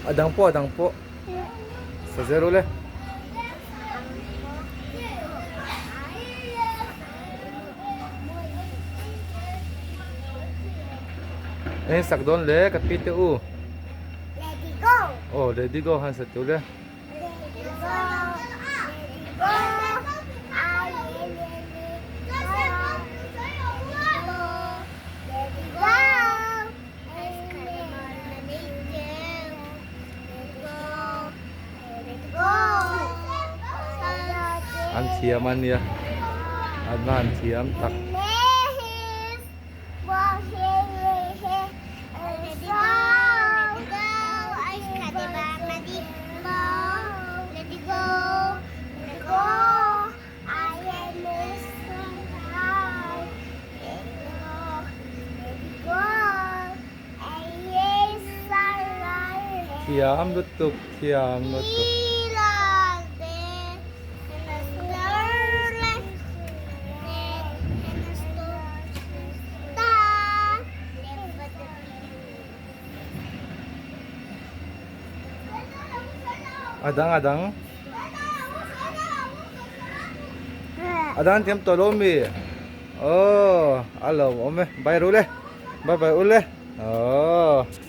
A dang pawh a dang pawh sa zel ule. Eng sak dawn le ka pi te u. Lady go. Oh lady go han sa tu le. Lady go. Lady go. Lady go. An thiam a nia an va han thiam tak. Thiam lutuk thiam lutuk. A dang a dang. A dang thiam tawh lo mi. Aw a lo awm e. Bye ru le. Bye bye u le. Aw.